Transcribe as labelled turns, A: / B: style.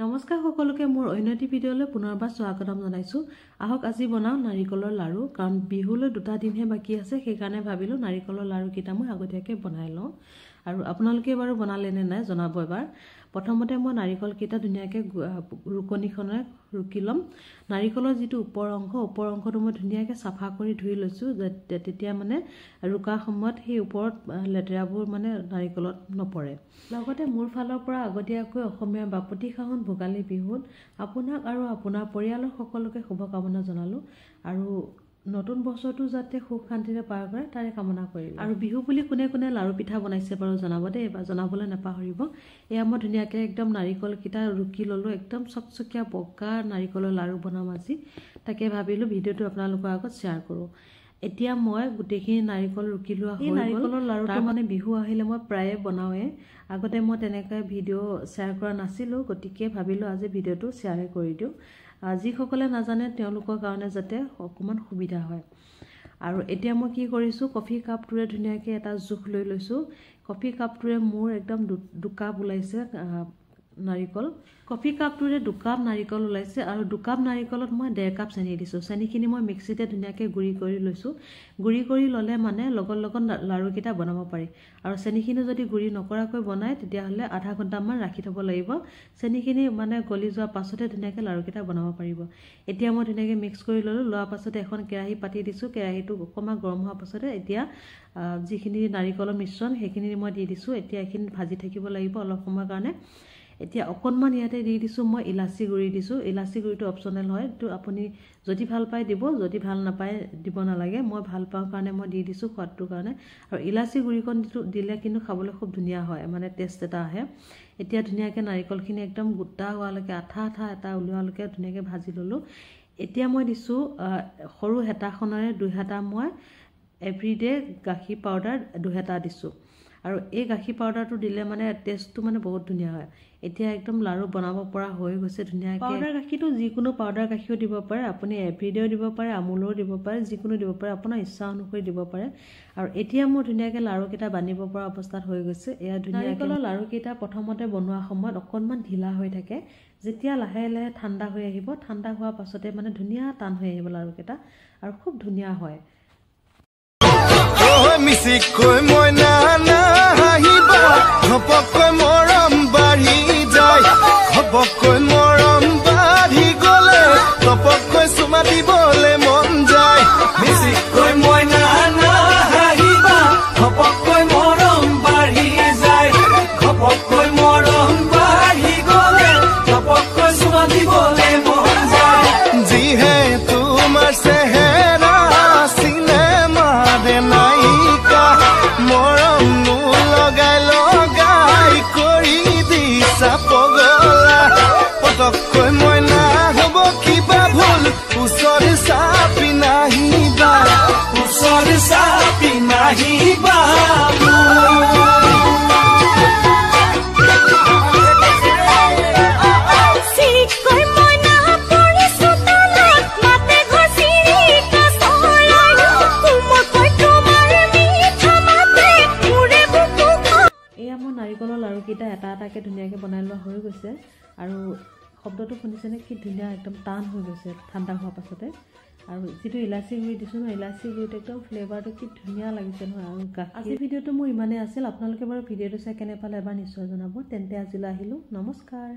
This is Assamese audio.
A: নমস্কাৰ সকলোকে মোৰ অন্য এটি ভিডিঅ'লৈ পুনৰবাৰ স্বাগতম জনাইছোঁ। আহক আজি বনাওঁ নাৰিকলৰ লাড়ু, কাৰণ বিহুলৈ দুটা দিনহে বাকী আছে, সেইকাৰণে ভাবিলোঁ নাৰিকলৰ লাড়ুকেইটা মই আগতীয়াকৈ বনাই লওঁ। আৰু আপোনালোকে বাৰু বনালে নে নাই জনাব এবাৰ। প্ৰথমতে মই নাৰিকলকেইটা ধুনীয়াকৈ ৰুকনিখনেৰে ৰুকি ল'ম। নাৰিকলৰ যিটো ওপৰ অংশ, ওপৰ অংশটো মই ধুনীয়াকৈ চাফা কৰি ধুই লৈছোঁ, তেতিয়া মানে ৰুকাৰ সময়ত সেই ওপৰত লেতেৰাবোৰ মানে নাৰিকলত নপৰে। লগতে মোৰ ফালৰ পৰা আগতীয়াকৈ অসমীয়া বাপতি সাহোন ভোগালী বিহুত আপোনাক আৰু আপোনাৰ পৰিয়ালৰ সকলোকে শুভকামনা জনালোঁ আৰু নতুন বছৰটো যাতে সুখ শান্তিৰে পাৰ কৰে তাৰে কামনা কৰিলোঁ। আৰু বিহু বুলি কোনে কোনে লাড়ু পিঠা বনাইছে বাৰু জনাব দেই, বা জনাবলৈ নাপাহৰিব। এয়া মই ধুনীয়াকৈ একদম নাৰিকলকেইটা ৰুকি ল'লোঁ, একদম চকচকীয়া বগা নাৰিকলৰ লাড়ু বনাম আজি, তাকে ভাবিলোঁ ভিডিঅ'টো আপোনালোকৰ আগত শ্বেয়াৰ কৰোঁ। এতিয়া মই গোটেইখিনি নাৰিকল ৰুকি লোৱা হৈ গ'ল। নাৰিকলৰ লাড়ুটো মানে বিহু আহিলে মই প্ৰায়ে বনাওঁৱেই, আগতে মই তেনেকৈ ভিডিঅ' শ্বেয়াৰ কৰা নাছিলোঁ, গতিকে ভাবিলোঁ আজি ভিডিঅ'টো শ্বেয়াৰে কৰি দিওঁ, যিসকলে নাজানে তেওঁলোকৰ কাৰণে যাতে অকণমান সুবিধা হয়। আৰু এতিয়া মই কি কৰিছোঁ, কফি কাপটোৰে ধুনীয়াকৈ এটা জোখ লৈ লৈছোঁ। কফি কাপটোৰে মোৰ একদম দুকাপ ওলাইছে নাৰিকল। কফি কাপটোৰে দুকাপ নাৰিকল ওলাইছে আৰু দুকাপ নাৰিকলত মই 1.5 কাপ চেনি দিছোঁ। চেনিখিনি মই মিক্সিতে ধুনীয়াকৈ গুড়ি কৰি লৈছোঁ। গুড়ি কৰি ল'লে মানে লগত লগত লাড়ুকেইটা বনাব পাৰি। আৰু চেনিখিনি যদি গুড়ি নকৰাকৈ বনায় তেতিয়াহ'লে আধা ঘণ্টামান ৰাখি থ'ব লাগিব, চেনিখিনি মানে গলি যোৱাৰ পাছতহে ধুনীয়াকৈ লাড়ুকেইটা বনাব পাৰিব। এতিয়া মই ধুনীয়াকৈ মিক্স কৰি ল'লোঁ। লোৱাৰ পাছতে এখন কেৰাহী পাতি দিছোঁ। কেৰাহীটো অকণমান গৰম হোৱাৰ পাছতে এতিয়া যিখিনি নাৰিকলৰ মিশ্ৰণ সেইখিনি মই দি দিছোঁ। এতিয়া এইখিনি ভাজি থাকিব লাগিব অলপ সময়ৰ কাৰণে। এতিয়া অকণমান ইয়াতে দি দিছোঁ মই ইলাচি গুড়ি দিছোঁ। ইলাচি গুড়িটো অপশ্যনেল হয়, তো আপুনি যদি ভাল পায় দিব, যদি ভাল নাপায় দিব নালাগে। মই ভাল পাওঁ কাৰণে মই দি দিছোঁ সোৱাদটোৰ কাৰণে। আৰু ইলাচি গুড়িকণ দিলে কিন্তু খাবলৈ খুব ধুনীয়া হয়, মানে টেষ্ট এটা আহে। এতিয়া ধুনীয়াকৈ নাৰিকলখিনি একদম গোটা হোৱালৈকে, আঠা আঠা এটা ওলোৱালৈকে ধুনীয়াকৈ ভাজি ল'লোঁ। এতিয়া মই দিছোঁ সৰু হেতাখনেৰে 2 হেতা মই এভৰিডে গাখীৰ পাউডাৰ 2 হেতা দিছোঁ। আৰু এই গাখীৰ পাউডাৰটো দিলে মানে টেষ্টটো মানে বহুত ধুনীয়া হয়। এতিয়া একদম লাড়ু বনাব পৰা হৈ গৈছে ধুনীয়াকৈ। পাউডাৰ গাখীৰটো যিকোনো পাউডাৰ গাখীৰো দিব পাৰে, আপুনি এভৰিডেও দিব পাৰে, আমুলৰো দিব পাৰে, যিকোনো দিব পাৰে, আপোনাৰ ইচ্ছা অনুসৰি দিব পাৰে। আৰু এতিয়া মোৰ ধুনীয়াকৈ লাড়ুকেইটা বান্ধিব পৰা অৱস্থাত হৈ গৈছে। এয়া ধুনীয়াকৈ নাৰিকলৰ লাড়ুকেইটা প্ৰথমতে বনোৱা সময়ত অকণমান ঢিলা হৈ থাকে, যেতিয়া লাহে লাহে ঠাণ্ডা হৈ আহিব, ঠাণ্ডা হোৱাৰ পাছতে মানে ধুনীয়া টান হৈ আহিব লাড়ুকেইটা আৰু খুব ধুনীয়া হয়।
B: মিচিকৈ মইনা নাহিবা, ঘপককৈ মৰম বাঢ়ি যায়, ঘপককৈ মৰম বাঢ়ি গ'লে ঘপককৈ চুমা দিবলে মন যায়। মিচিকৈ মইনা নাহিবা, ঘপককৈ মৰম বাঢ়ি যায়, ঘপককৈ মৰম বাঢ়ি গ'লে ঘপককৈ চুমা দিবলে মন যায়। যিহে তোমাৰ চেহেৰা চিনেমাৰে নায়িকা, মৰমনো লগাই লগাই কৰি দিছা পগলা। পটককৈ মইনা হ'ব কিবা ভুল, ওচৰ চাপি নাহিবা, ওচৰ চাপি নাহিবা।
A: নাৰিকলৰ লাড়ুকেইটা এটা এটাকৈ ধুনীয়াকৈ বনাই লোৱা হৈ গৈছে। আৰু শব্দটো শুনিছেনে কি ধুনীয়া একদম টান হৈ গৈছে ঠাণ্ডা হোৱাৰ পাছতে। আৰু যিটো ইলাচি গুড়ি দিছোঁ ন, ইলাচি গুড়িটো একদম ফ্লেভাৰটো কি ধুনীয়া লাগিছে নহয়। আৰু গাখীৰ আজি ভিডিঅ'টো মোৰ ইমানেই আছিল। আপোনালোকে বাৰু ভিডিঅ'টো চাই কেনে পালে এবাৰ নিশ্চয় জনাব। তেন্তে আজিলৈ আহিলোঁ, নমস্কাৰ।